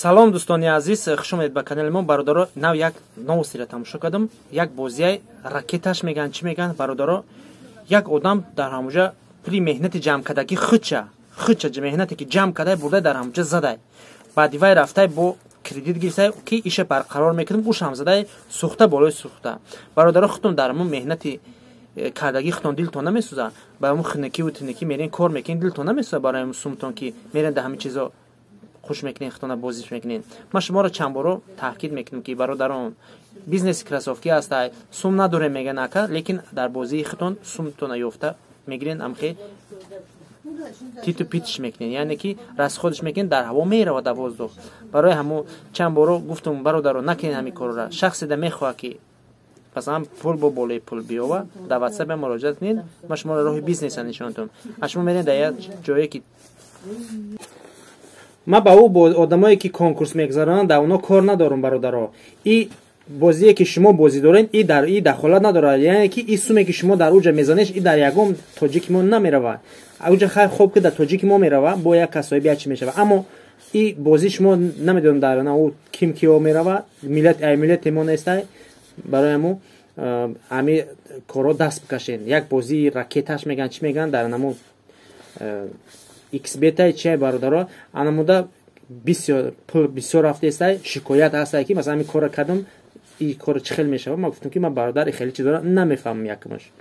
Салом, дӯстони азиз, хуш омадед ба канали мо. Бародаро, нав як новостиро тамошо кардам. Як бозияй ракеташ меган, чӣ меган, бародаро, як одам дар ҳамуҷа пули меҳнати ҷамъкардагӣ худча меҳнате ки ҷамъ кардай, бурдай, дар ҳамуҷа задай. Баъди вай рафтай, бо кредит гирифтай, ки иша барқарор мекунем, ушам задай, сӯхта болои сӯхта. Бародаро, худтон дар ҳамун меҳнати кардагӣ худтон дилтон намесӯзад? Ба ҳамун хунукиву тунукӣ мерен, кор мекунед, дилтон намесӯзад барои ҳамун сумтон, ки мерен, дар ҳамин чизо хуш мекунед, худтона бозиш мекунед? Ман шуморо чанд боро таъкид мекунам, ки бародарон, бизнеси кроссовки ҳастай, сум надорем меган ака, лекин дар бозии худтон сумтона ёфта мегирен, амхе титу питиш мекунед, яъне ки расходиш мекунед, дар ҳаво меравад, дар воздух. Барои ҳамо чанд боро гуфтум, бародаро, накунед ҳамин корора. Шахсе да мехоҳад, ки масалан пул бо болои пул биёва, дар ватсап муроҷиат кунед, ман шуморо роҳи бизнеса нишонатон. А шумо меред дар як ҷое, ки ман ба ӯ одамое, ки конкурс мегузаронанд, дар оно кор надорам. Бародаро, и бозие, ки шумо бозӣ доред, и дар и дахолат надорад, яъне ки и суме, ки шумо дар уҷа мезанед, и дар ягон тоҷики мо намеравад. Уҷа хай хоб, ки дар тоҷики мо мерава, бо як касоиби як чи мешава, аммо и бозӣ шумо намедонам дар на ӯ ким кио мерава, миллат ай миллати мо нестай. Барои ҳамо ҳами корро даст бикашед. Як бозии ракеташ меган, чӣ меган, дар намо xбетай чиай, бародаро, анамуда бисёр пул бисёр рафтаистай. Шикоят ҳастай, ки масалан ҳамин корро кардам, и корро чӣ хел мешава? Ман гуфтам, ки ман, бародар, хеле чизоро намефаҳмам якмаш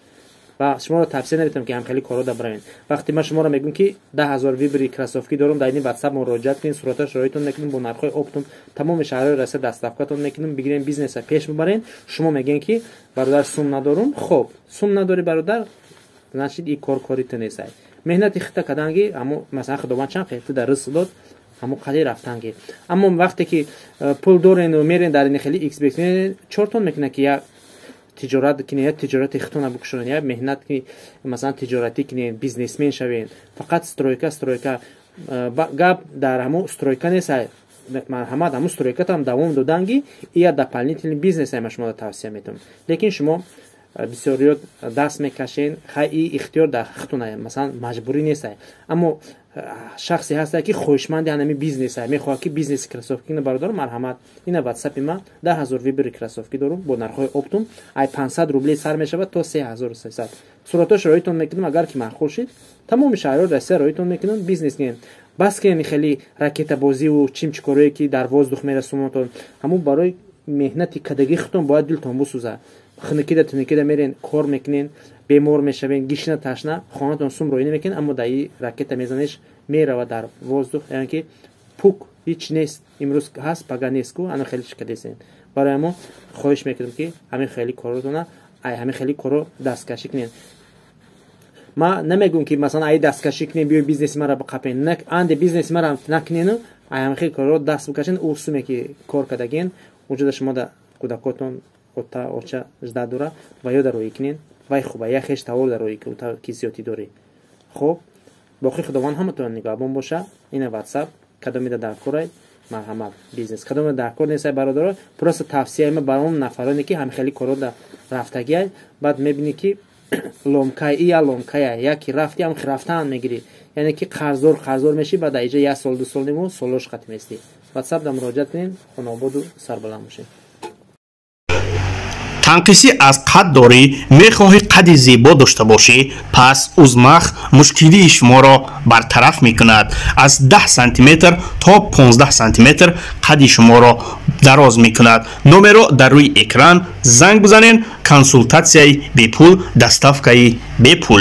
ва шуморо тавсия наметавам, ки ҳамхели корро дабравед. Вақте ман шуморо мегӯм, ки 10 000 выбори кроссовки дорам, дар ини ватсап муроҷиат кунед, сураташ роитон мекунем, бо нархҳои оптом тамоми шаҳрҳои Россия доставкатон мекунем, бигирем, бизнеса пеш бибарем, шумо мегӯем, ки бародар, сум надорум. Хоб, сум надорӣ, бародар, значит, и кор кори ту нестай. Меҳнати хита карданги, амо масалан худованд чанд хел ту дар ризқ дод, ҳамо қадри рафтанги. Аммо вақте ки пул дорену мерен дар ини хели xбет, чортон мекунад, ки як тиҷорат кунед, як тиҷорати худтона бикушонед, як меҳнат ки масалан тиҷоратӣ кунед, бизнесмен шавед. Фақат стройка, стройка, гап дар ҳамо стройка нест. Марҳамат, ҳамо стройкатам давом доданги, и як дополнительный бизнес ма шумо тавсия метавонам, лекин шумо бисёриёт даст мекашен. Хай, и ихтиёр дар худтона, масалан маҷбурӣ нестай, аммо шахсе ҳаста, ки хоҳишманди ҳанами бизнеса, мехоҳад, ки бизнеси кроссовки кина, бародар, марҳамат, ина ватсапи ма. 10 000 выбори кроссовки дорум бо нархҳои оптом, ай 500 рублей сар мешавад то 3300. Суратош роитон мекунам, агар ки маъқул шид, тамоми шаҳрҳои Россия роитон мекунам. Бизнес кунем, бас кунем хеле ракетабозиву чимчикорое, ки дар воздух мерасонатон. Ҳамун барои меҳнати кадагии худтон бояд дилтон бисӯзад. Хунукида тунукида мерен, кор мекунен, бемор мешавен, гишна ташна, хонатон сум роӣ намекунен, аммо дар и ракета мезанеш, мерава дар воздух, яъне ки пук, ҳеч нест. Имрӯз ҳаст, пага нест ку, ана хеле шикадесен. Барои ҳамо хоҳиш мекунам, ки ҳамин хеле коротона, ай ҳамин хеле корро дасткашӣ кунед. Ман намегӯм, ки масалан ай дасткашӣ кунем, биёй бизнеси маро биқапен, анде бизнеси маро накунену ай ҳамин хеле корро даст бикашен. Ӯ суме, ки кор кардаген, уҷода шумо да кӯдакотон ота оча жда дора ва ё дароӣ кунен, вай хуба, як хеш тавор дароӣ ки зиёдтӣ дорӣ. Хоб, боқӣ худованд ҳаматон нигаҳбон боша. Ина ватсап, кадомида дар корай, марҳамат, бизнес, кадоме дар кор нестай, бародаро, просто тавсияи ма бар он нафароне, ки ҳамхели корро да рафтагиай. Баъд мебинӣ, ки ломкай ия ломкая, яки рафти, ам рафтан мегирӣ, яъне ки қарздор қарздор мешӣ. Баъд аиҷа як сол, 2 сол ниму солош қатӣ местӣ. Ватсап да муроҷиат кунед, хонободу сарбаланд бошед. Танқисӣ аз қад дорӣ, мехоҳӣ қади зебо дошта бошӣ, пас Узмах мушкилии шуморо бартараф мекунад. Аз 10 сантиметр то 15 сантиметр қади шуморо дароз мекунад. Номеро дар рӯи экран занг бизанед, консултатсияи бепул, доставкаи бепул.